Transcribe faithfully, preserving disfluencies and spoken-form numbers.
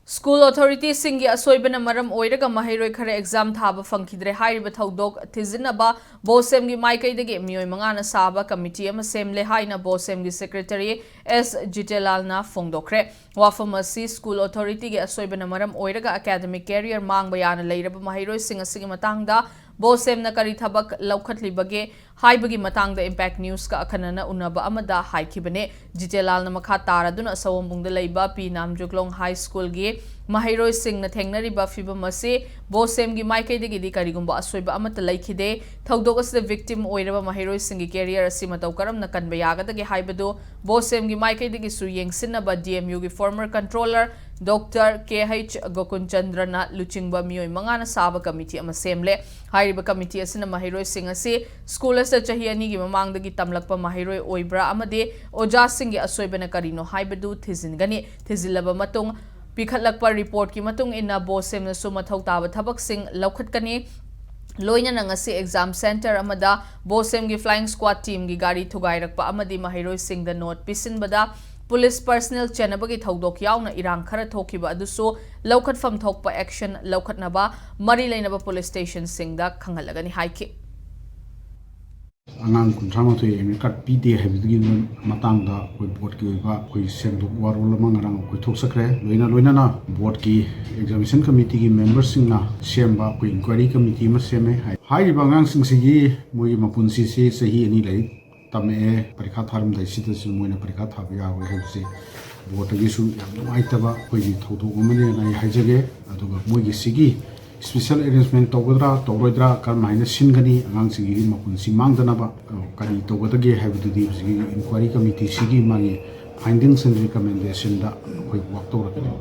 School ꯑꯣꯊꯣꯔꯤꯇꯤꯁꯤꯡꯒꯤ ꯑꯁꯣꯏꯕꯅ ꯃꯔꯝ ꯑꯣꯏꯔꯒ ꯃꯍꯩꯔꯣꯏ ꯈꯔ ꯑꯦꯛꯖꯥꯝ ꯊꯥꯕ ꯐꯪꯈꯤꯗ꯭ꯔꯦ ꯍꯥꯏꯔꯤꯕ ꯊꯧꯗꯣꯛ ꯊꯤꯖꯤꯟꯅꯕ ꯕꯣꯁꯦꯝꯒꯤ ꯃꯥꯏꯀꯩꯗꯒꯤ ꯃꯤꯑꯣꯏ ꯃꯉꯥꯅ ꯁꯥꯕ ꯀꯃꯤꯇꯤ ꯑꯃ ꯁꯦꯝꯂꯦ ꯍꯥꯏꯅ ꯕꯣꯁꯦꯝꯒꯤ ꯁꯦꯀ꯭ꯔꯦꯇꯔꯤ ꯑꯦꯁ ꯖꯤꯇꯦꯂꯥꯜꯅ ꯐꯣꯡꯗꯣꯛꯈ꯭ꯔꯦ꯫ ꯋꯥꯐꯝ ꯑꯁꯤ ꯁ꯭ꯀꯨꯜ ꯑꯣꯊꯣꯔꯤꯇꯤꯒꯤ ꯑꯁꯣꯏꯕꯅ ꯃꯔꯝ ꯑꯣꯏꯔꯒ ꯑꯦꯀꯥꯗꯃꯤꯛ ꯀꯦꯔꯤꯌꯔ ꯃꯥꯡꯕ ꯌꯥꯅ ꯂꯩꯔꯕ ꯃꯍꯩꯔꯣꯏꯁꯤꯡ ꯑꯁꯤꯒꯤ ꯃꯇꯥꯡꯗ ꯕꯣꯁꯦꯝꯅ ꯀꯔꯤ ꯊꯕꯛ ꯂꯧꯈꯠꯂꯤꯕꯒꯦ ꯍꯥꯏꯕꯒꯤ ꯃꯇꯥꯡꯗ ꯏꯝꯄꯦꯛ ꯅ꯭ꯌꯨꯁꯀ ꯑꯈꯟꯅꯅ ꯎꯅꯕ ꯑꯃꯗ ꯍꯥꯏꯈꯤꯕꯅꯦ꯫ ꯖꯤꯇꯦꯂꯥꯜꯅ ꯃꯈꯥ ꯇꯥꯔꯗꯨꯅ ꯑꯁꯧꯋꯥꯡꯕꯨꯡꯗ ꯂꯩꯕ ꯄꯤ ꯅꯥꯝꯖꯨꯛꯂꯣꯡ ꯍꯥꯏ ꯁ꯭ꯀꯨꯜꯒꯤ ꯃꯍꯩꯔꯣꯏꯁꯤꯡꯅ ꯊꯦꯡꯅꯔꯤꯕ ꯐꯤꯚꯝ ꯑꯁꯤ ꯕꯣꯁꯦꯝꯒꯤ ꯃꯥꯏꯀꯩꯗꯒꯤꯗꯤ ꯀꯔꯤꯒꯨꯝꯕ ꯑꯁꯣꯏꯕ ꯑꯃꯠꯇ ꯂꯩꯈꯤꯗꯦ꯫ ꯊꯧꯗꯣꯛ ꯑꯁꯤꯗ ꯚꯤꯛꯇꯤꯝ ꯑꯣꯏꯔꯕ ꯃꯍꯩꯔꯣꯏꯁꯤꯡꯒꯤ ꯀꯦꯔꯤꯌꯔ ꯑꯁꯤ ꯃꯇꯧ ꯀꯔꯝꯅ ꯀꯟꯕ ꯌꯥꯒꯗꯒꯦ ꯍꯥꯏꯕꯗꯨ ꯕꯣꯁꯦꯝꯒꯤ ꯃꯥꯏꯀꯩꯗꯒꯤꯁꯨ ꯌꯦꯡꯁꯤꯟꯅꯕ ꯗꯤ ꯑꯦꯝ ꯌꯨꯒꯤ ꯐꯣꯔꯃꯔ ꯀꯟꯇ꯭ꯔꯣꯂꯔ ꯗꯣꯛꯇꯔ ꯀꯦ ꯍꯩꯆ ꯒꯣꯀꯨꯟꯆꯟꯗ꯭ꯔꯅ ꯂꯨꯆꯤꯡꯕ ꯃꯤꯑꯣꯏ ꯃꯉꯥꯅ ꯁꯥꯕ ꯀꯃꯤꯇꯤ ꯑꯃ ꯁꯦꯝꯂꯦ꯫ ꯍꯥꯏꯔꯤꯕ ꯀꯃꯤꯇꯤ ꯑꯁꯤꯅ ꯃꯍꯩꯔꯣꯏꯁꯤꯡ ꯑꯁꯤ ꯁ꯭ꯀꯨꯜ ꯑꯁꯤꯗ ꯆꯍꯤ ꯑꯅꯤꯒꯤ ꯃꯃꯥꯡꯗꯒꯤ ꯇꯝꯂꯛꯄ ꯃꯍꯩꯔꯣꯏ ꯑꯣꯏꯕ꯭ꯔꯥ ꯑꯃꯗꯤ ꯑꯣꯖꯥꯁꯤꯡꯒꯤ ꯑꯁꯣꯏꯕꯅ ꯀꯔꯤꯅꯣ ꯍꯥꯏꯕꯗꯨ ꯊꯤꯖꯤꯟꯒꯅꯤ꯫ ꯊꯤꯖꯤꯜꯂꯕ ꯃꯇꯨꯡ ꯄꯤꯈꯠꯂꯛꯄ ꯔꯤꯄꯣꯔꯠꯀꯤ ꯃꯇꯨꯡ ꯏꯟꯅ ꯕꯣꯁꯦꯝꯅꯁꯨ ꯃꯊꯧ ꯇꯥꯕ ꯊꯕꯛꯁꯤꯡ ꯂꯧꯈꯠꯀꯅꯤ꯫ ꯂꯣꯏꯅꯅ ꯉꯁꯤ ꯑꯦꯛꯖꯥꯝ ꯁꯦꯟꯇꯔ ꯑꯃꯗ ꯕꯣꯁꯦꯝꯒꯤ ꯐ꯭ꯂꯥꯏꯡ ꯁ꯭ꯀ꯭ꯋꯥꯗ ꯇꯤꯝꯒꯤ ꯒꯥꯔꯤ ꯊꯨꯒꯥꯏꯔꯛꯄ ꯑꯃꯗꯤ ꯃꯍꯩꯔꯣꯏꯁꯤꯡꯗ ꯅꯣꯠ ꯄꯤꯁꯤꯟꯕꯗ ꯄꯨꯂꯤꯁ ꯄꯔꯁꯅꯦꯜ ꯆꯦꯟꯅꯕꯒꯤ ꯊꯧꯗꯣꯛ ꯌꯥꯎꯅ ꯏꯔꯥꯡ ꯈꯔ ꯊꯣꯛꯈꯤꯕ ꯑꯗꯨꯁꯨ ꯂꯧꯈꯠꯐꯝ ꯊꯣꯛꯄ ꯑꯦꯛꯁꯟ ꯂꯧꯈꯠꯅꯕ ꯃꯔꯤ ꯂꯩꯅꯕ ꯄꯨꯂꯤꯁ ꯁ꯭ꯇꯦꯁꯟꯁꯤꯡꯗ ꯈꯪꯍꯜꯂꯒꯅꯤ ꯍꯥꯏꯈꯤ꯫ ꯑꯉꯥꯡ ꯀꯨꯟꯊ꯭ꯔꯥ ꯃꯥꯊꯣꯏ ꯑꯦꯗꯃꯤꯠ ꯀꯥꯔꯗ ꯄꯤꯗꯦ ꯍꯥꯏꯕꯗꯨꯒꯤ ꯃꯇꯥꯡꯗ ꯑꯩꯈꯣꯏ ꯕꯣꯔꯗꯀꯤ ꯑꯣꯏꯕ ꯑꯩꯈꯣꯏ ꯁꯦꯡꯗꯣꯛ ꯋꯥꯔꯣꯜ ꯑꯃ ꯉꯔꯥꯡ ꯑꯩꯈꯣꯏ ꯊꯣꯛꯆꯈ꯭ꯔꯦ꯫ ꯂꯣꯏꯅ ꯂꯣꯏꯅꯅ ꯕꯣꯔꯗꯀꯤ ꯑꯦꯛꯖꯥꯃꯤꯅꯦꯁꯟ ꯀꯃꯤꯇꯤꯒꯤ ꯃꯦꯝꯕꯔꯁꯤꯡꯅ ꯁꯦꯝꯕ ꯑꯩꯈꯣꯏ ꯏꯟꯀ꯭ꯋꯥꯏꯔꯤ ꯀꯃꯤꯇꯤ ꯑꯃ ꯁꯦꯝꯃꯦ꯫ ꯍꯥꯏꯔꯤꯕ ꯑꯉꯥꯡꯁꯤꯡꯁꯤꯒꯤ ꯃꯣꯏꯒꯤ ꯃꯄꯨꯟꯁꯤꯁꯤ ꯆꯍꯤ ꯑꯅꯤ ꯂꯥꯏꯔꯤꯛ ꯇꯝꯃꯛꯑꯦ꯫ ꯄꯔꯤꯈꯥ ꯊꯥꯔꯝꯗꯥꯏꯁꯤꯗꯁꯨ ꯃꯣꯏꯅ ꯄꯔꯤꯈꯥ ꯊꯥꯕ ꯌꯥꯔꯣꯏ ꯍꯥꯏꯕꯁꯦ ꯕꯣꯔꯗꯇꯒꯤꯁꯨ ꯌꯥꯝ ꯅꯨꯡꯉꯥꯏꯇꯕ ꯑꯩꯈꯣꯏꯒꯤ ꯊꯧꯗꯣꯛ ꯑꯃꯅꯦꯅ ꯑꯩ ꯍꯥꯏꯖꯒꯦ꯫ ꯑꯗꯨꯒ ꯃꯣꯏꯒꯤ ꯁꯤꯒꯤ ꯁ꯭ꯄꯤꯁꯦꯜ ꯑꯦꯔꯦꯟꯖꯃꯦꯟ ꯇꯧꯒꯗ꯭ꯔꯥ ꯇꯧꯔꯣꯏꯗ꯭ꯔꯥ, ꯀꯔꯝ ꯍꯥꯏꯅ ꯁꯤꯟꯒꯅꯤ, ꯑꯉꯥꯡꯁꯤꯡꯒꯤ ꯃꯄꯨꯟꯁꯤ ꯃꯥꯡꯗꯅꯕ ꯀꯔꯤ ꯇꯧꯒꯗꯒꯦ ꯍꯥꯏꯕꯗꯨꯗꯤ ꯍꯧꯖꯤꯛꯀꯤ ꯏꯟꯀ꯭ꯋꯥꯏꯔꯤ ꯀꯃꯤꯇꯤꯁꯤꯒꯤ ꯃꯥꯒꯤ ꯐꯥꯏꯟꯗꯤꯡꯁ ꯑꯦꯟ ꯔꯤꯀꯃꯦꯟꯗꯦꯁꯟꯗ ꯑꯩꯈꯣꯏ ꯋꯥꯛ ꯇꯧꯔꯛꯀꯅꯤ꯫